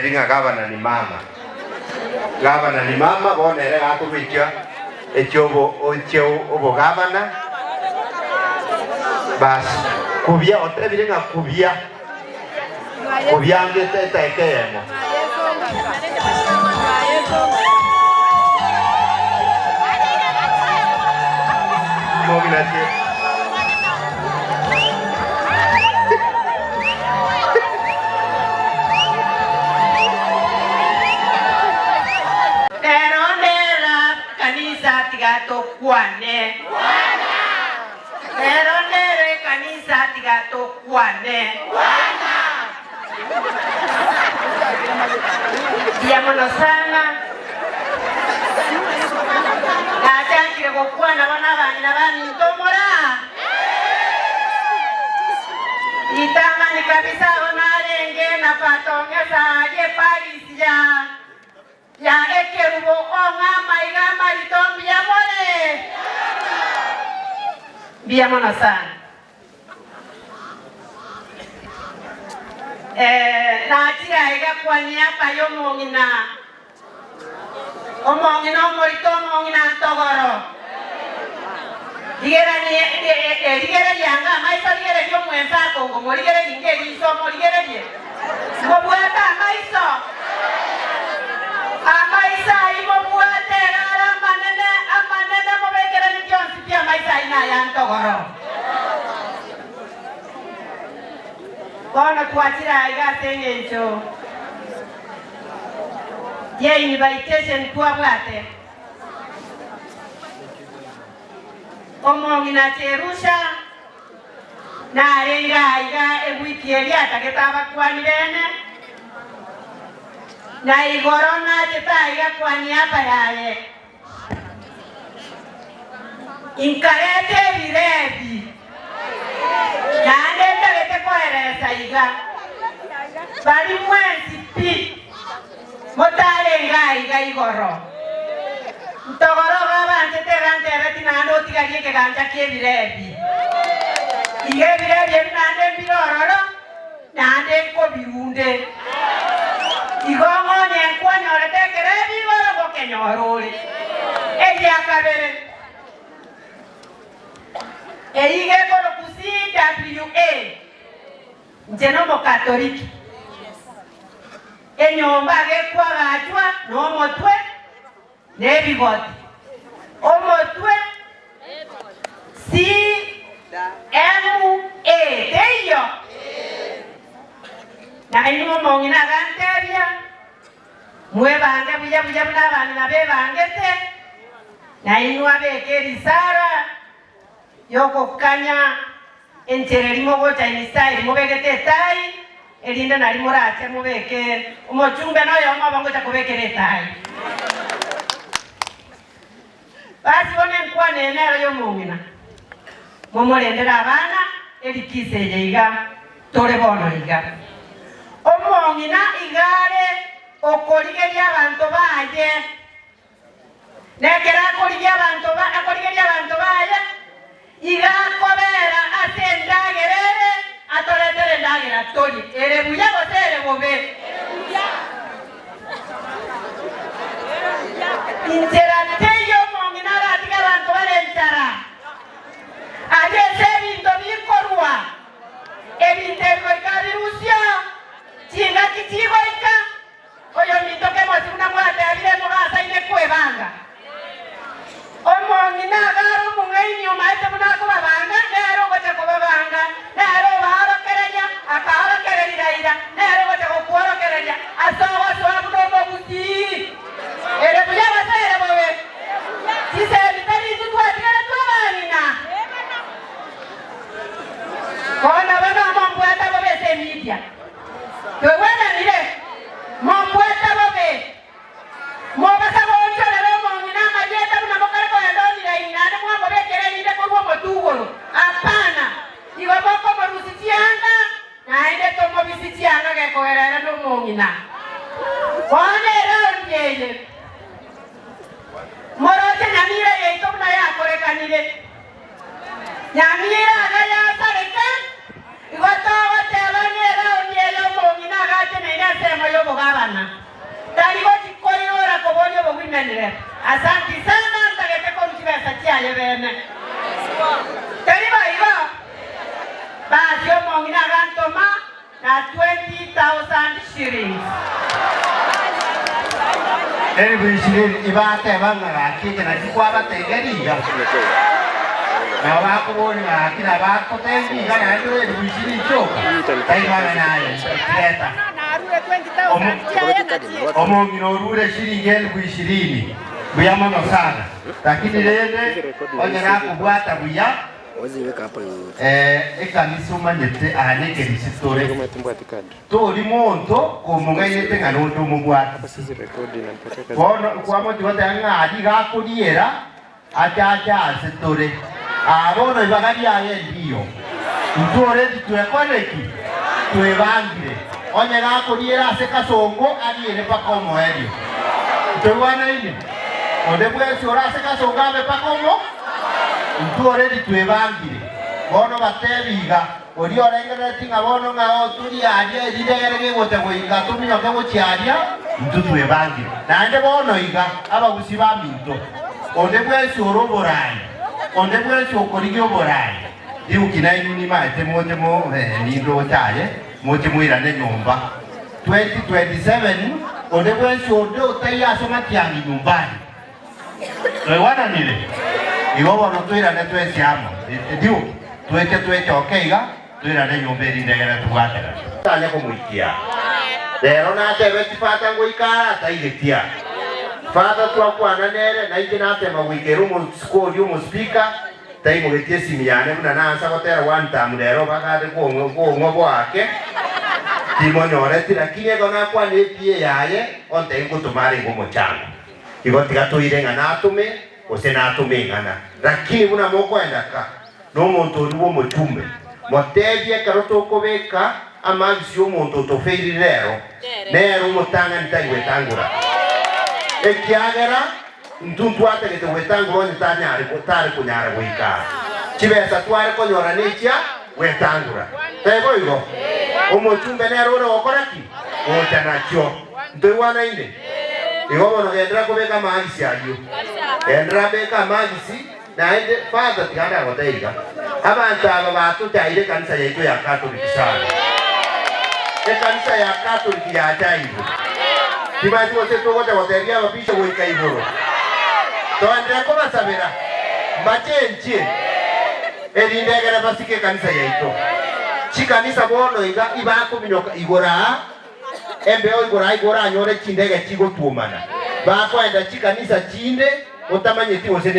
Twabatebi ng'a gavana ni mama. Gavana ni mama, bono ere gakogoikia echia obo ochia obogavana, bas kubia otebire ng'a kubia kubia ange eteka eyemo. Omong'ina Rero ndera kanisa tiga tokwane. Rero ndere kanisa tiga tokwane. Mbuya mono sana. Nachakire gokwana bono abang'ina baminto moraa. Ritang'ani kabisa abo narenge na Fatong'esa aria eParis ya ya ekerubo ong'a amaiga amarito mbuya more? Mbuya mono sana. Eh, nachire aiga kwania apaye omong'ina, omong'ina omorito, omong'ina ntogoro. Rigeranie, rigereria anga amaiso, rigereria omwensa akongo, morigererie inga eriso, morigererie, mobwate amaiso. Amaiso ayio mobwate iga are amanene, amanene, mobekeranie chionsi pi amaiso ayio naya ntogoro. Bono twachire aiga ase engencho ye invitation twabwate. Omong'ina Jerusha narenge aiga ewiki eria atagete abakuani bene, na igoro nachete aiga kwaniaba yaye. Inkareta ebirebi, naende ntagete koeresa iga, Baria mwensi pi motarenge aiga igoro, ntogorogo abanchete iga ntebeti naende otigarie ekegancha ki'ebirebi. Iga ebirebi ebi naende mbire ororo, naende nkobirunde. Igo ng'onye nkwanyorete ekerebi igoro ngokenyora ore. Eria kabere, eyio iga ekorokwa CWA, inche nomokatoliki. Enyomba gekwagachwa nomotwe nebigoti. Omotwe CMA teiyo? Na inwe omong'ina agantebia, Mwebange buya buya buna abang'ina bebangete, na inwe abeke erisara y'ogokanya enchera eria mogocha in style mobegete etai, erinde nario morache mobeke omochumbe noyomo obo ngocha kobekera etai. Basi bono enkwana eye nero y'omong'ina, momorendere abana erikisa eye iga tore bono iga. Omong'ina iga are okorigeria abanto baye. Na ekero akorigia abanto ba, akorigeria abanto baye, iga akobera ase endagera ere, atoretere endagera torie, ere buya gose ere bobe. Inchera teiyo omong'ina aratige abanto bare enchara, aria ase ebinto bikorua, ebinto ebi goika abirusie, chingaki chigoika. Oyominto kemosi buna mwatebire mogasaine kwebanga. Omong'ina agare omong'aini omaete buna akobabanga, nere ogocha kobabanga, nere obaorokereria, akaorokereria Raila, nere ogocha gokworokereria ase ogosoa buna omogusii. Ere buya gose ere bobe? Chisemi tari intwe twatigaretwe abang'ina. Bono bono mombwate bobe ase emidia. Twegwenanire, mombwate bobe, mobasa goonchorera omong'ina amarieta buna mokare kogenda online naende mwamobekera erinde korwa omotwe igoro. Hapana! Igo mokomorusia chianga naende tomobisi chianga gekogera ere nomong'ina. Bono eraundi eye moroche nyamira yaito buna yakorekanire. Nyamira agayasareka, igo togoteba ng'a eraundi eye omong'ina agateneine. nensemo y'obogabana. Tari gochi koirora koboria obogwimenire. Asanti sana ntagete korwa chibesa chiaye bene. Tari boigo? Basi omong'ina agantoma na 20,000 shillings. Elifu ishirini ibateba ng'a gaki eke nakio kwabatengeria iga? Nabo bakoboria ng'a gaki nabagotengia iga naende elifu ishirini chioka? Tari mang'ana aye, reta. Omong'ina orure shilingi elifu ishirini, mbuya mono sana. Lakini rende onye nakobwata buya, ekanisa omanyete aa nekerisi tore. Tori monto komong'ainete ng'a nonde omobwatisi. Bono kwamochia goteba ng'a aria iga akoriera, achache aase tore. Aa bono ibaga riaye ndiyo. Intwe already twekorire ki? Twebangire. Onye gakoriera ase kasongo, ariere mpaka omoerio. Ntoigwanaine? Onde bwensi ore ase kasongo abe mpaka omo? Intwe already twebangire. Bono batebi iga, Oria orengerereti ng'a bono ng'a otorie aria eridegere rigocha goika tominyoke gochia aria, intwe twebangire. Naende bono iga, abagusi baminto, onde bwensi ore oboraai, onde bwensi okorigia oboraai, riuki nainwe nimaete moche mo nindoche aye, moche moirane nyomba. 2027 Onde bwensi onde otaiyo ase amatiang'i nyumbani. Twaigwananire? Igo bono toirane twensi amo, erio toike twechoke iga, toirane enyomba erinde egere tobwaterane. Tanya komoikia. Rero natebeti Father ngoika ara ataigetia. Father twakwana nere, nainche natema goika ere omosiko oria omospeaker, taimogetie esimi yane buna naansa gotera one term rero bagade kong'wa boake, timonyoreti lakini ekero nakwana ePA yaye, ontebia ngotoma arenge omochango. Igo tiga toire ng'a natome, gose natome ing'ana. Lakini buna mokoenda ka nomonto oria bw'omochumbe, motebie ekero tokobeka amagisi y'omonto otofeirire rero, nere omotang'ani tari gwetangora, ekiagera intwe ntwatagete gwetangora onye tanyare tare konyara goika aa. Chibesa tware konyora nechia gwetangora. Taiboigo? Omochumbe nere ore gokora ki? Gocha nachio. Ntoigwanaine? Igo bono genderera kobeka amaagisi ayio. Genderera beka amaagisi, naende Father tiga ndagotebie iga, abanto aba batochaire ekanisa yaito ya Catholic sana. Ekanisa ya Catholic yachairwe. Timanyeti gose togocha gotebia ababishop goika igoro. Toenderere kobasabera, mbachenchie, erinde egere basike ekanisa yaito. Chikanisa bono iga ibakominyoka igoro aa, Embeo igoro aiga oranyore chindege chigotwomana, bakoenda chikanisa chinde otamanyeti gose ne.